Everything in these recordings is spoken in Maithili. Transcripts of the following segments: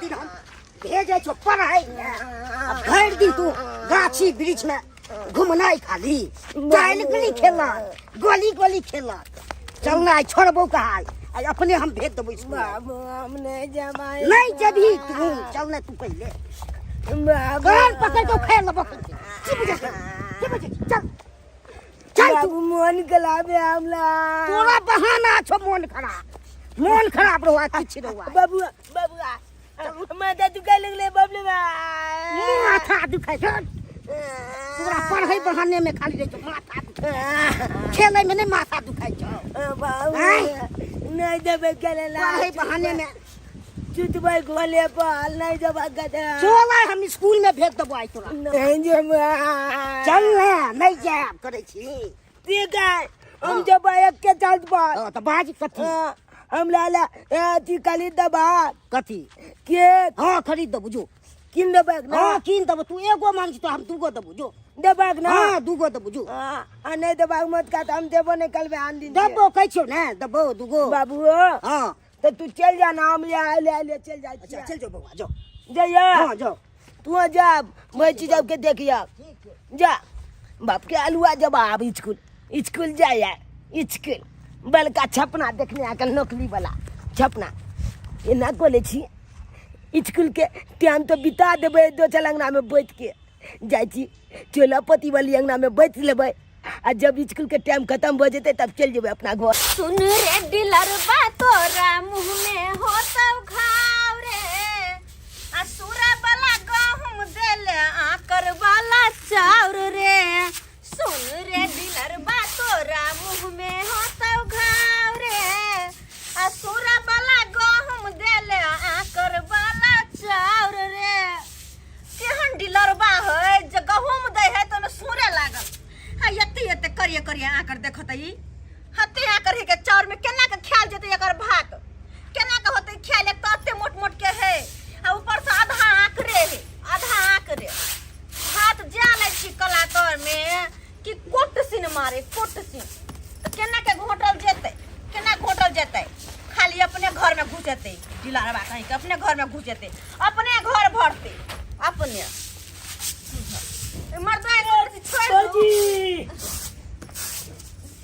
दिन हम भेजै छौ पढ़ै लए आ भरि दिन तू गाछी वृक्ष में घुमनाइ खाली टाइल गुली खेलक गोली गोली खेलक चल ना आइ छोड़बौ कहाँ आइ अपने हम भेज देबौ स्कूल बाबू हम नहीं जबाई नहीं जेबही तू चल ना तू पहिले बाबू कान पकड़ के उखाड़ लेबो की बुझै छी की बुझै छी चल चल तू बाबू मोन गलाबे हमला तोरा बहाना छौ मोन खराब मोन खराब रहुआ किछु रहुआ बाबू बाबू माथा दुखाय लगले बाबू माथा दुखाइ छौ तोरा पढ़ै बहाने में खाली रहै छौ माथा दुखाइ खेलै में नहि माथा दुखाइ छौ बाबू आँय? नहीं देबै खेले ला पढ़ै बहाने में चुतबै गोले पर नहीं देबै गधा चल आइ हम स्कूल में भेज देबो आइ तोरा नहीं जेबै चल ने नहि जायब करै छी ठीक है हम जेबै एके चांस पर हँ, तऽ बाज कथी हाँ, हम लाला अथी खरीद देबा कथी केक हँ खरीद देबो जो कीन देबै ना हँ कीन देबो तू एगो मांग छी तो हम दूगो देबो जो देबाक ना हँ दूगो देबो जो हाँ, आ नहीं देबाक मत का हम देबो नहीं कल आन दिन देबो कहै छियौ ने देबो दूगो बाबू हँ तो तू चल जा ना हम ले ले ले चल जा अच्छा चल जाओ बौआ जाओ जाइए हाँ जाओ तू जा मैं चीज के देखिया जा बाप के अलुआ जब आब स्कूल स्कूल जाए स्कूल बलका छपना देखने आकर नौकरी वाला छपना एना बोले छी स्कूल के टाइम तो बिता देबै दोसर अंगना में बैठ के जाइ छी चोलापति वाली अंगना में बैठ लेबै आ जब स्कूल के टाइम खत्म भऽ जेतै तब चलि जेबै अपना घर। सुन रे डिलरबा तोरा मुँह में होतौ घाव रे आ सूरा वाला गहूम देले आकर वाला चाउर रे सुन रे डिलरबा तोरा मुँह में होतौ घाव रे आ सूरा वाला गहूम देले आकर वाला चाउर रे केहन डीलरबा है जे गहूम दै है तऽ ओहिमे सूरे लागल हाँ एते एते करिए करिए आकर देखत ई हते आकर है के चाउर में केना के खायल जेतै एकर भात केना के होतै खायल एक तऽ एते मोट मोट के है आ ऊपर से आधा आकरे है आधा आकरे भात जानै छी कलाकार में कि कोट सिन मारे कोट सिन तऽ केना के घोटल जेतै केना घोटल जेतै खाली अपने घर में घुसेतै डीलरबा कहीं के अपने घर में घुसेतै अपने घर भरतै अपने मर्दा एगो छोड़ दू। भौजी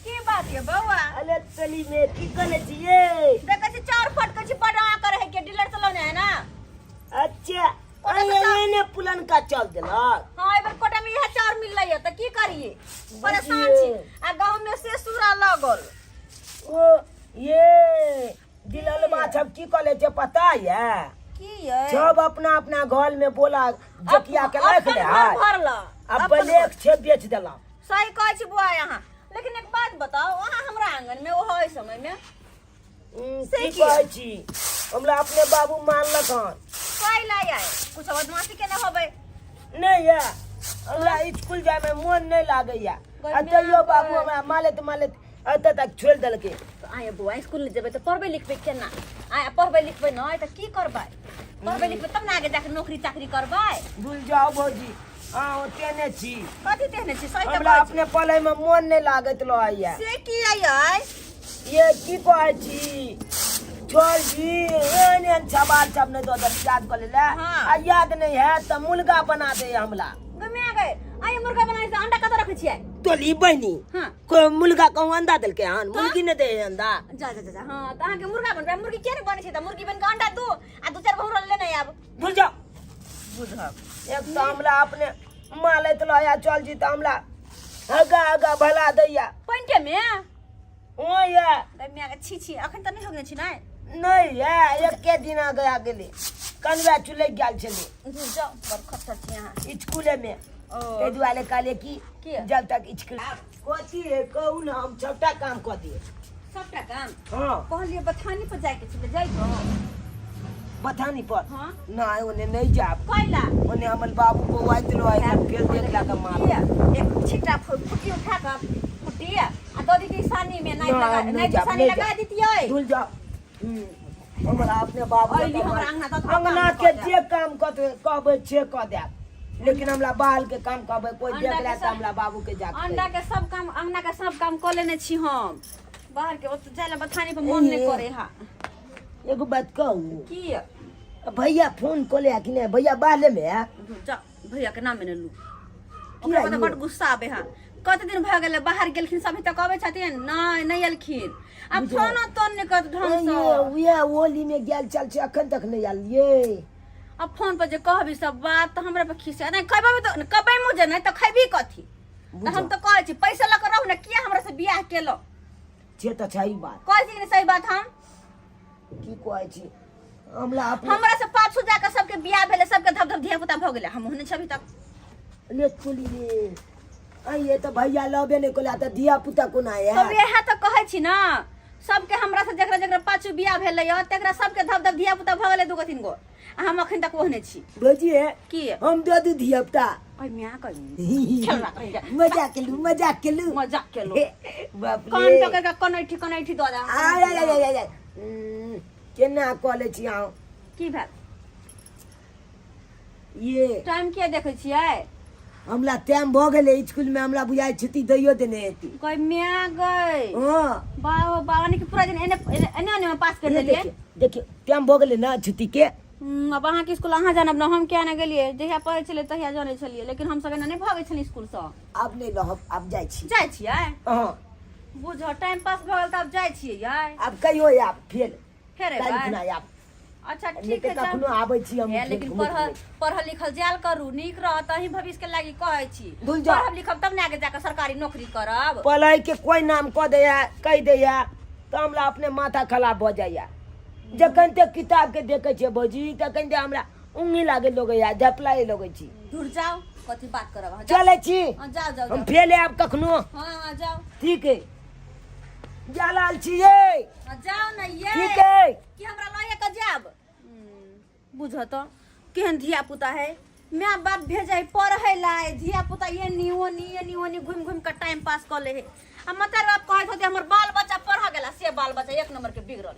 की बात ये बौआ अरे चली में की करै छियै देखै छी चाउर फटकै छी बड आकर है के डीलर चलौने है ना अच्छा अरे ने पुलनका चल देलक हाँ एहि बेर कोटा में इएह चाउर मिललै है तऽ की करिए परेशान छी आ गहूम में से सूरा लगल ओ ये दिललबा सब की कले छै पता ये की ये सब अपना अपना घर में बोला जकिया के राख अपन ले घर भरल अब ब्लैक छै बेच देलक सही कहै छी बुआ यहाँ लेकिन एक बात बताओ अहाँ हमरा आंगन में ओहो समय में से की की? कहै छी हमरा अपने बाबू मानलक हन कैला आए कुछ बदमाशी केने होबै नहि ये हमरा स्कूल जायमे मोन नहि लागैया आ तैयो बाबू हमरा मालैत मालैत एतऽ तक छोड़ि देलकै। तऽ आय बौआ स्कूल नहि जेबै तऽ पढ़बै लिखबै केना? आय पढ़बै लिखबै नहि तऽ की करबै? पढ़बै लिखबै तब ने आगे जाके नौकरी चाकरी करबै। भूल जाओ भौजी अहाँ ओते ने छी। कथी तेहने छी सही तऽ हमरा कहै छी। अपने पढ़ैमे मोन नहि लागैत रहैया। से की आय? ये की कहै छी चल जी एहन एहन सवाल सब नहि दऽ देल याद कऽ ले हाँ। आ याद नहि हैत तऽ मुर्गा बना दे हमरा। गमे आ गए आय मुर्गा बनाई से अंडा कतऽ रखै छियै? तोली बहिनी हाँ। को मुर्गा कहूँ अंडा देलकै हन मुर्गी नहि दे है अंडा। जा जा जा जा हाँ तऽ अहाँके मुर्गा बनबै मुर्गी किया नहि बनै छै तऽ मुर्गी बनि कऽ अंडा दू आ दू चारि भौंरल लेने आयब। भूल जाओ बुझब एक तऽ हमरा अपने मालैत लया चल जी तऽ हमरा हगा हगा भला दैया। पैंटे में? ओ या। गमे आ गए छी छी अखन तऽ नहि होगने छी नहि? नहि या एके दिन आ गया गेलै कनवा चुलक गेल छलै। भूल जाओ बड़ खट्टर छी अहाँ। स्कूले में ओ। ताहि दुआरे कहलियै कि की? जब तक स्कूल कथी है कहू ने हम सबटा काम कऽ दिए। सबटा काम? हाँ। कहलियै बथानी पर जाइके छलै जाइबो? बथानी पर? हाँ। नहीं ओने नहीं जाब। कैला? ओने हमर बाबू बौआइत रहै फेर देख ला के मार। किया? एक छिट्टा फुटी उठा कऽ फुटी आ दऽ दितियै सानी में नाइट ना, लगा हम नहीं नाइट जाब, सानी नहीं लगा जाब। दितियै। धुल जाओ। हमरा अपने बाबू अइली हमरा अंगना तऽ काम अंगना के कऽ देब। जे काम कहबै से कऽ देब लेकिन हमरा बाल के काम कहबै कोई अंडा देख के ले तऽ सब- हमरा बाबू के जाके अंडा के सब काम अंगना के सब काम कऽ लेने छी हम बाहर के ओतऽ जाय लए बथानी पर मन नहि करे हा। एगो बात कहू की? भैया फोन कऽ ले कि नहि भैया बाले में है जा भैया के नाम ने लू ओकरा पर तऽ बड गुस्सा आबे है कते दिन भऽ गेलै बाहर गेलखिन सभी तक अबै छथिन नहि नहि एलखिन आ फोनो तोन नहि करत ढंग से उएह होली में गेल चल छै अखन तक नहि आयल ये आ फोन पर जे कहबी सब बात तऽ हमरा पर खिसिया नहि खैबे तऽ कबै मुझे नहि तऽ खैबी कथी तऽ हम तऽ कहै छी पैसा लऽ कऽ रहू ने किया हमरा से बियाह केलहुँ से तऽ छै बात कहै छी कि नहि सही बात हम की कहै छी हमरा अपने हमरा से पाछू जाके सबके बियाह भेलै सबके धब धब धिया पुता भऽ गेलै हम ओहने छी अभी तक ले चुली रे आइए तऽ भैया लबे नहि कोला तऽ धिया पुता कोना तऽ आया वएह तऽ कहै छी ने सबके हमरा से जकरा जकरा पाछू बियाह भेलै यऽ तकरा सबके धब धब धिया पुता भऽ गेलै दूगो तीन गो आ हम अखन तक ओहने छी भौजी हे की हम दऽ दू धिया पुता ओइ माय कही खेलना कही जा। मजाक केलू मजाक केलू मजाक केलू बाप कान रे पकड़ के कनैठी कनैठी दऽ दे आय आय आय आय आय केना कऽ लै छी अहाँ की भेल ये टाइम किया देखै छियै हमरा टाइम भऽ गेलै स्कूल में हमरा बुझाइ छुट्टी दैयो देने हेती गई माय गई हँ बाबा बाबा ने कि पूरा दिन एने एने एने ओने में पास कर ये देलियै देखियौ देखियौ टाइम भऽ गेलै ने छुट्टी के अब अहाँके स्कूल अहाँ जानब ने हम किया नहि गेलियै जहिया पढ़ै छलियै तहिया जानै छलियै लेकिन हमसब एना नहि भागै छलियै स्कूलसँ आब नहि रहब आब जाइ छी जाइ छियै हँ बुझो टाइम पास भऽ गेल तऽ आब जाइ छियै यै आब कहियो आब फेर फेर काल्हि एबै खुना आब अच्छा नहि ठीक तऽ है जाउ। कखनो आबै छी हम हे, फेर लेकिन घुमैत पढ़ल घुमैत। पढ़ल लिखल जायल करू नीक रहत अहीं भविष्य के लागी कहै छी धुल जाउ। पढ़ब लिखब तब ने आगे जाके सरकारी नौकरी करब पढ़ाई के कोई नाम कऽ दैया कहि दैया तऽ हमरा अपने माथा खराब भऽ जाइया जखन ते किताब के देखै छियै भौजी तखन ते हमरा उंगी लागे लगैया झपलाए लगै छी दूर जाओ कथी बात करब अहाँ जाउ। चलै छी हाँ, जाओ जाओ हम जाओ फेर आयब कखनो हाँ हाँ जाओ ठीक है जा लाल छियै हाँ, जाओ ना ये ठीक है कि हमरा लए के जायब बुझ तऽ केहन धिया पुता है माय बाप भेजै पढ़ै ला धिया पुता ये नी ओ नी ये नी ओ नी घुमि घुमि कऽ टाइम पास कऽ ले है आ माता बाप कहैत होते हमर बाल बच्चा पढ़ गेला से बाल बच्चा एक नंबर के बिगड़ल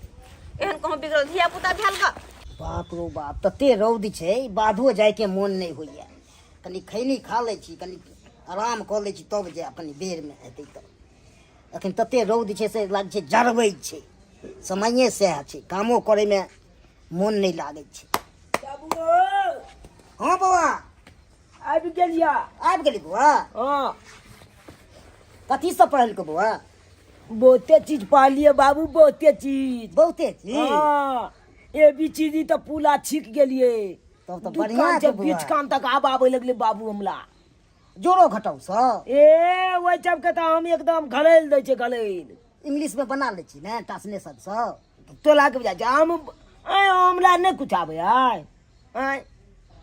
एहन कहूँ बिगड़ल धिया पुता भेल ग बाप रो बाप तते रौद छै बाधो जायके मोन नहि होइए कनि खैनी खा लै छी कनि आराम कऽ लै छी तब जायब कनि बेरमे हेतै तऽ एखन तते रौद छै से लागै छै जरबै छै समये सएह छै कामो करैमे मोन नहि लागै छै बाबू हँ बौआ आबि गेलिया आबि गेली बौआ हँ कथी सब पढ़लको बौआ बहुते चीज पढ़लिए बाबू बहुते चीज बहुते चीज हाँ ए बी सी डी तऽ पूरा छीक गेलिए तब तऽ दू बढ़िआँ कान छै से बौआ। बीच कान तक आब आबै लगले बाबू हमरा जोड़ो घटाउ सब ए ओहि सबके तऽ हम एकदम घलैल दै छै घलैल इंग्लिश में बना लै छी ने ट्रांसलेशन सब तोला के बुझाइ छै हम आँय हमरा नहि कुछ आबै आय आँय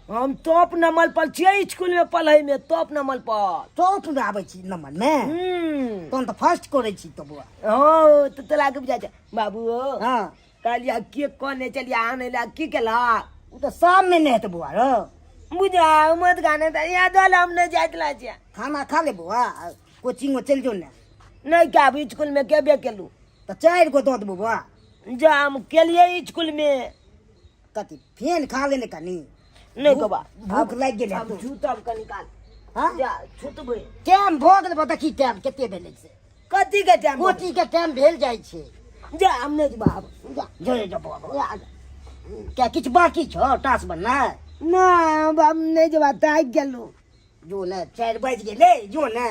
हम टॉप नंबर पर छियै स्कूल में पढ़ै में टॉप नंबर पर टॉप में आबै छी नंबर में हम्म तहन तऽ फर्स्ट करै छी तऽ बौआ हँ तऽ तोला के बुझाइ छै बाबू हँ कहलियै के कहने चलियै आनै लए की केला ओ तऽ शाममे नहि हेतै बौआ रौ बुझा मत गाने तऽ याद वाला हम नहि जाइत ला छियै खाना खा ले बौआ कोचिंग में चलि जो ने नहि कहब स्कूल में केबे केलू तऽ चारि गो दऽ देबौ बौआ जा हम केलियै स्कूल में कथी फेन खा ले ने कनी नहि कहबा भूख लागि गेल आब हेतौ। छूतब कनी काल हाँ? जा छूतबै टाइम भऽ गेल बा देखी टाइम कते भेलै से कथी के टाइम कोचिंग के टाइम भेल जाइ छै जा हम नहि जेबा आब जा जो जो बौआ बौआ क्या किछु बाकी छौ टास बननाइ नहि हम नहि जेबा थाकि गेलहुँ जो ने 4 बाजि गेलै जो ने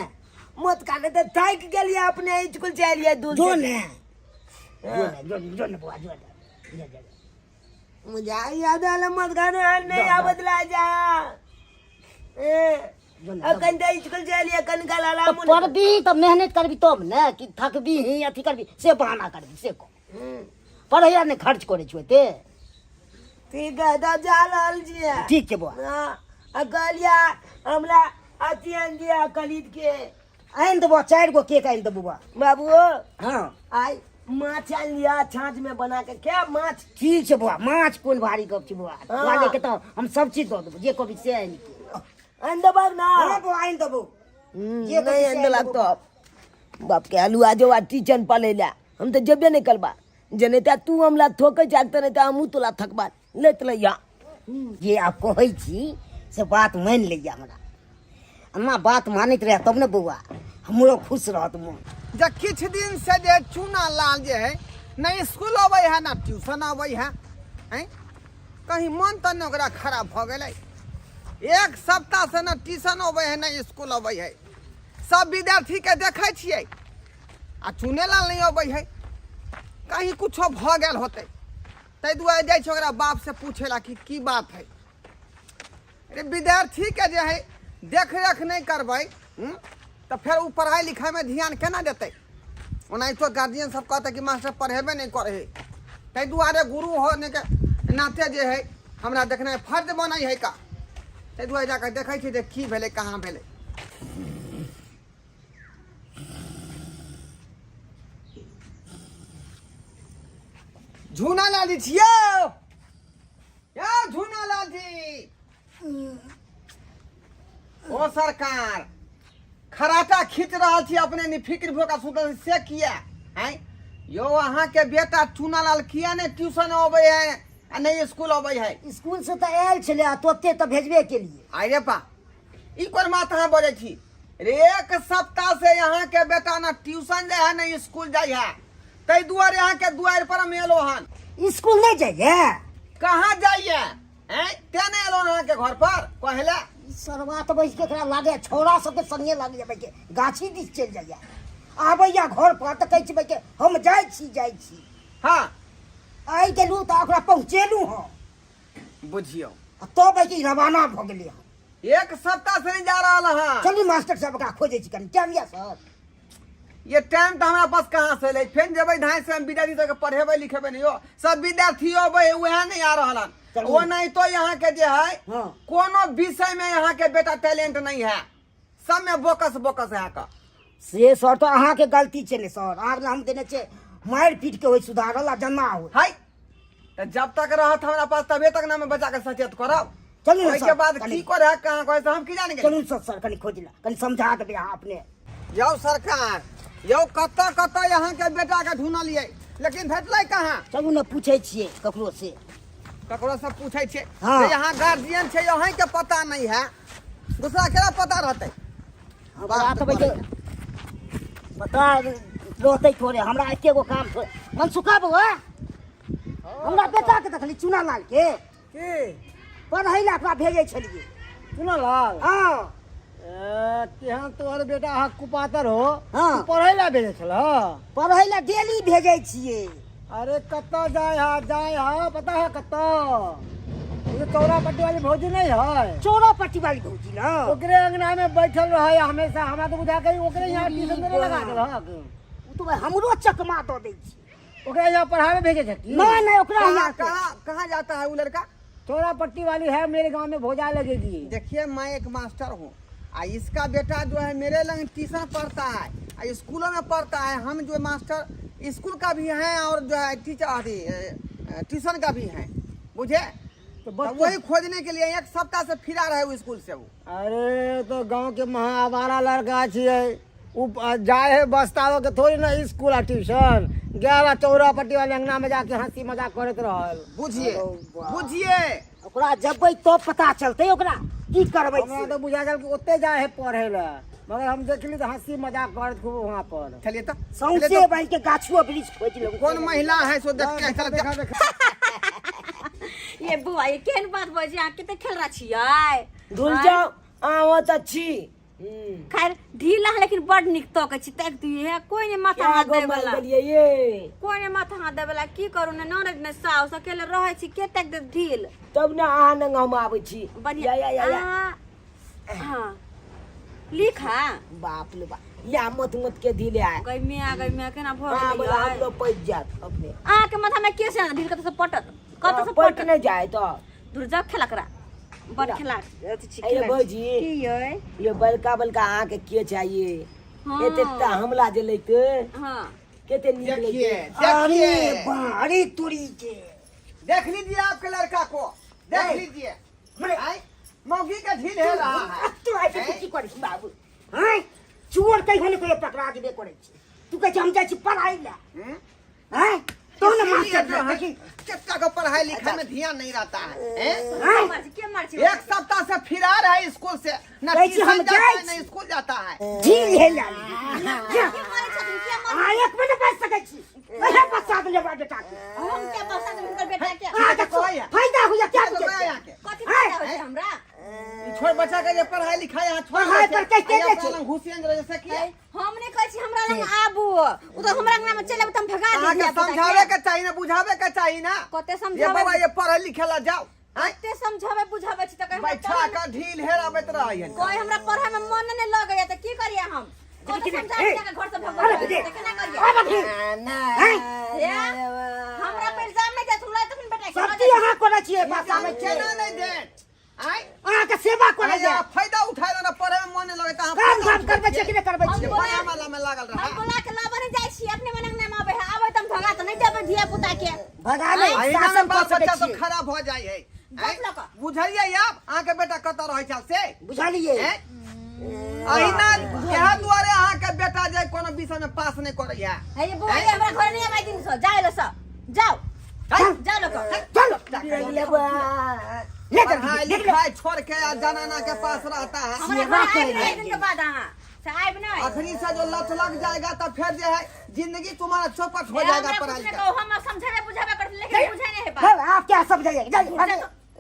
मत काने तऽ थाकि गेलियै अपने स्कूल से एलियै दूर जो से। ने जो ने जो जो ने बौआ जो ने जो, जो, जो। मुझे याद आला मत गाने नहीं आबत ला जा ए जो ने, अखन तऽ स्कूल से एलियै कन काल तऽ आराम पढ़बी तऽ मेहनत करबी तब ने कि थकबी ही अथी करबी से बहाना करबी से कह पढ़ैया ने खर्च करै छौ एते ठीक है तऽ जा रहल छियै ठीक छै बौआ हाँ, आ कहलियै हमरा अथी आनि दिअ खरीद के आनि देबो 4 गो केक आनि देबो बौआ बाबू हाँ आइ माछ आनि लिअ छाँछ में बना के खायब माछ ठीक छै बौआ माछ कोन भारी गप छै बौआ हाँ। तोरा लेके तऽ हम सब चीज दऽ देबो जे कहबी से आनि के आनि देबक ना हाँ बौआ आनि देबो जे नहीं कहबी से आनि आनि देलक देबो। तो बाप के हलुआ जो आ टीचन पले ला हम तऽ जेबे नहीं करबा जे नहि तू हमरा थोकै जाग तऽ नहि तऽ हमहूँ तोरा थकबा लैत लैया जे आब कहै छी से बात मानि लैया हमरा अम्मा बात मानैत रहए तब ने बौआ हमरो खुश रहत मोन जे किछु दिन से जे चूना लाल जे है ने स्कूल अबै है ना ट्यूशन अबै है हैं? कहीं मन तऽ ने ओकरा खराब भऽ गेलै। एक सप्ताह से ने ट्यूशन अबै है ने स्कूल अबै है। सब विद्यार्थीके देखै छियै आ चुनेलाल नहि अबै है, कहीं कुछो भऽ गेल होतै। ताहि दुआरे जाइ छै ओकरा बापसँ पूछे ला कि की बात है। अरे विद्यार्थीके जे है देखरेख नहि करबै तऽ फेर ओ पढ़ाइ लिखाइमे ध्यान केना देतै? ओनाहितो गार्जियन सब कहतै कि मास्टर पढ़ेबे नहि करै है। ताहि दुआरे गुरु होनेके नाते जे है हमरा देखनाइ फर्ज बनै है का। ताहि दुआरे जाकऽ देखै छियै जे की भेलै कहाँ भेलै। झूना लाल जी छियौ यौ? झूना लाल जी, ओ सरकार खराटा खींच रहल छी, अपने नि फिक्र भऽ कऽ सुतल छी, से किया हैं यौ? अहाँके बेटा चूनालाल किया ने ट्यूशन अबै है आ नहि स्कूल अबै है? स्कूल से तऽ आयल छलै आ तोते तऽ भेजबे केलिए। आइ रे पा, ई कोन बात अहाँ बजै छी रे? एक सप्ताह से अहाँके बेटा ना ट्यूशन जाइ है ने स्कूल जाइ है, ताहि दुआरे अहाँके दुआरि पर हम एलो हन। स्कूल नहि जाइए? कहाँ जाइए हैं, तें नहि एलो अहाँके घर पर कहले। ई सरवा तऽ बैस के एकरा लागे छौड़ा सबके संगे लागे बैस के गाछी दिस चलि जाइए, आबैया घर पर तऽ कहै छै बैस के हम जाइ छी जाइ छी। हाँ आइ गेलहुँ तऽ ओकरा पहुँचेलहुँ हम। बुझियौ आ तब बैस के रवाना भऽ गेलियै हम। एक सप्ताह से नहीं जा रहा हन। चलू मास्टर साहब, ओकरा खोजै छी कनि टाइम यऽ सर? ये टाइम तो हमरा पास कहाँ से ले, फेन जेबै धाय से हम विद्यार्थी सबके पढ़ेबै लिखेबै नहीं हो। सब विद्यार्थी अबै वएह नहीं आ रहल हन। चलू। वो नहीं तो यहाँ के जे है हाँ। कोनो विषय में यहाँ के बेटा टैलेंट नहीं है, सब में बोकस बोकस है का। से सर तो अहाँके गलती छै ने सर, अहाँ हम देने छै मारि पीट के होय सुधारल आ जमा होय। हाय, तो जब तक रहत हमरा पास तबे तक ना हम बच्चा के सचेत करब। चलू ने ओहिके सर, बाद कनी की करे कहाँ करे से हम की जाने। चलू सर, सर कनि खोज ला, कनि समझा देबै अहाँ अपने। यौ सरकार यौ, कतऽ कतऽ यहाँ के बेटा के ढूंढलियै लेकिन भेटलै कहाँ? चलू ने पूछै छियै ककरो से। ककरो से पूछै छियै? हाँ। जे यहाँ गार्जियन छै अहीं के पता नहीं है, दूसरा केना पता रहतै? हमरा तऽ बैठे पता रहतै थोड़े, हमरा एके गो काम थोड़े। मनसुखा बौआ, हमरा बेटा के देखली चूना लाल के? की पढ़ै लए ओकरा भेजै छलियै। चुनालाल? हँ। ए, केहन तोहर बेटा अहाँ कुपातर हो। हाँ। तू पढ़ै लए भेजै छलह? पढ़ै लए डेली भेजै छियै। अरे कतऽ जाय है जाय है पता है कतऽ? ओ जे चौरा पट्टी वाली भौजी नहीं है? चौरा पट्टी वाली भौजी ना? ओकरे अंगना में बैठल रहे हमेशा। हमरा तो बुझा के ओकरे यहाँ ट्यूशन देने लगा देलक। ओ तऽ भाई हमरो चकमा दऽ दै छै। ओकरा यहाँ पढ़ावे भेजे छै की? नहीं नहीं, ओकरा कहाँ यहाँ कहाँ कहाँ जाता है वो लड़का? चौरा पट्टी वाली है, मेरे गांव में भोजा लगेगी। देखिए, मैं एक मास्टर हूँ आ इसका बेटा जो है मेरे लंग ट्यूशन पढ़ता है आ स्कूलों में पढ़ता है। हम जो मास्टर स्कूल का भी हैं और जो है टीचर अथी ट्यूशन का भी हैं, बुझे? तो तो बच्चा वही खोजने के लिए एक सप्ताह से फिरा रहा है वो स्कूल से वो। अरे तो गांव के महा आवारा लड़का छियै उ, जाए है बस्ता के थोड़ी ना स्कूल आ ट्यूशन गेल आ चौरा पट्टी वाले अंगना में जाके हंसी मजाक करैत रहल। बुझिए बुझिए, ओकरा जबै तब पता चलतै ओकरा की करबै हमरा से। तो बुझा गेल कि ओते जाए है पढ़े ला, मगर हम देखली तो हंसी मजाक करैत खूब वहाँ पर। चलिए तो चलिए सौंसे तो बन के गाछो वृक्ष खोजि लेबै। कौन महिला है सो देख के चल। देखा देखा। ये बुआ, ये केहन बात बजै? अहाँ कते खेल रहा छियै? धुल जाओ, आहो तऽ छी। खैर ढीला है लेकिन बड़ नीक तकै छी, ताकि दियै है। कोई नहीं माथा क्या हाथ गो दै मारि वाला देलियै ये? कोई नहीं माथा हाथ दै वाला। की करू ने ननद ने साउस अकेले रहै छी, के ताकि देत ढील? तब ने अहाँ नंग हम आबै छी। बढ़िया। या या या या। हाँ लिखा। बाप रे बाप, या मत मत के ढीले आए। गई मिया, गई मिया, केना भऽ अहाँ गेलै बोला यै? हमरो पैच जायत अपने। अहाँके माथा में के से ढील कतऽ से पटत, कतऽ से पैच पटत? नहि जाय तऽ। दूर जाउ, खेला करा बड़ खेला अथी छी। अरे खेला छी। भौजी। की यै? ये बड़का बड़का अहाँके के चाहिए? हाँ। एते टा हमला जे लैते हाँ कते नीक देखिए लैते। अरे देखिए बा, अरे तोरी के देख लीजिए आपके लड़का को देख लीजिए। आय, मौगी का ढील है रहा है। तो आइ के की करै छी बाबू? हैं, चोर कहियो ने कहियो पकड़ा जेबे करै छै। तू कहै छी हम जाइ छी पढ़ाइ लए। हम्म? हैं, तो ने इसीलिए मास्टर जो है, देखी चच्चा को पढ़ाई लिखाई में ध्यान नहीं रहता है, हैं? हैं? मार छी, के मार छी? एक सप्ताह से फिरार है स्कूल से, न कहै छी हम ट्यूशन जाता है जाइ न छी। स्कूल जाता है। ढील हे लाली। के मारै छथिन, के मारै? अहाँ एक मिनट बाजि सकै छी? अहे बच्चा देले बा बेटा के हम क्या बसा देबै हुनकर बेटा के अहाँ के कहैया। फायदा होइया क्या के बुझै कहैया छियै? अहाँके? कथी फायदा होइ छै हमरा ई छोड़ बच्चा के जे पढ़ाई लिखाई अहाँ छोड़ पढ़ाई पर के के छै? घुसियन रहे से किया हम नहि कहै छी हमरा लग आबू ओ तऽ हमरा अंगना में चलि आबू तऽ हम भगा अहाँ देब के धिया पुता समझावे के चाही ना बुझावे के चाही ना कते ये समझावे बाबा ये पढ़े लिखे ला जाओ आँय? कते समझावे बुझावे छी तऽ कहे हमरा बैठा पढ़े के ढील हेराबैत रहै हन कोई हमरा पढ़े में मन नहि लगैया तऽ की करिए हम कते समझा के घर से भगवा अरे तऽ केना करिए अरे बकरी हैं? हे? हमरा पर इल्जाम नहि दे तुम तखन बेटा के सब चीज अहाँ करै छियै बसाबै छियै केना नहि देत आँय अहाँके सेवा करै अहाँ फायदा उठाय ना पढ़े में मन नहीं लगे अहाँ काम धाम करबै छियै कि नहि करबै छियै पढ़े वाला में लागल हम रहा बोला के लाबऽ नहि जाइ छी अपने मन अंगना में आबै है आबै तऽ हम भगा तऽ नहि देबै धिया पुता के भगा नहि अहिना में शासन बाल कऽ सकै बच्चा सब छियै खराब हो जाइ है गप लऽ कऽ। बुझलियै आब अहाँके बेटा कतऽ रहै छल से बुझलियै हैं? अहिना इएह दुआरे अहाँके बेटा जे कोनो विषय में पास नहि करैया हे बौआ ये हमरा घर नहि आबै दिन से जाय ल सब जाओ चल जाओ ल कऽ चल ले चल पढ़ाई देख ले लिखाई छोड़ के आ जनाना के पास रहता है हमरा घर आबि नहि दिन के बाद अहाँ से आबि नहि अखनी से जो लत लग जाएगा तो फिर जो है जिंदगी तुम्हारा चौपट हो हे, जाएगा हमरा पढ़ाई कुछ नहि का कहू हम समझेबे बुझाबे करत लेकिन बुझे नहि है बात हाँ, आप क्या समझाइए जाइए भागिए।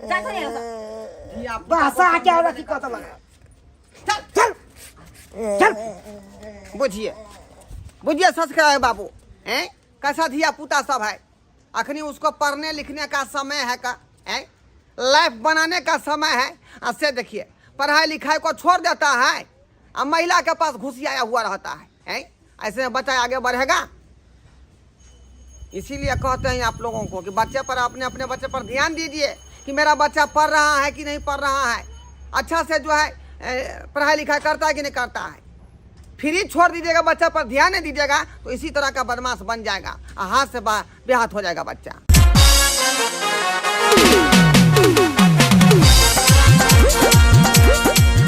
जा तो नहीं सब धिया पुता बस आ क्या रखी कत लगा चल चल चल बुझिए बुझिए संस्कार है बाबू हैं कैसा धिया पुता सब है अखनी उसको पढ़ने लिखने का समय है का हैं लाइफ बनाने का समय है आ से देखिए पढ़ाई लिखाई को छोड़ देता है आ महिला के पास घुसियाया हुआ रहता है हैं ऐसे में बच्चा आगे बढ़ेगा। इसीलिए कहते हैं आप लोगों को कि बच्चे पर अपने अपने बच्चे पर ध्यान दीजिए कि मेरा बच्चा पढ़ रहा है कि नहीं पढ़ रहा है, अच्छा से जो है पढ़ाई लिखाई करता है कि नहीं करता है। फ्री छोड़ दीजिएगा, बच्चा पर ध्यान नहीं दीजिएगा तो इसी तरह का बदमाश बन जाएगा, हाथ से बेहाथ हो जाएगा बच्चा।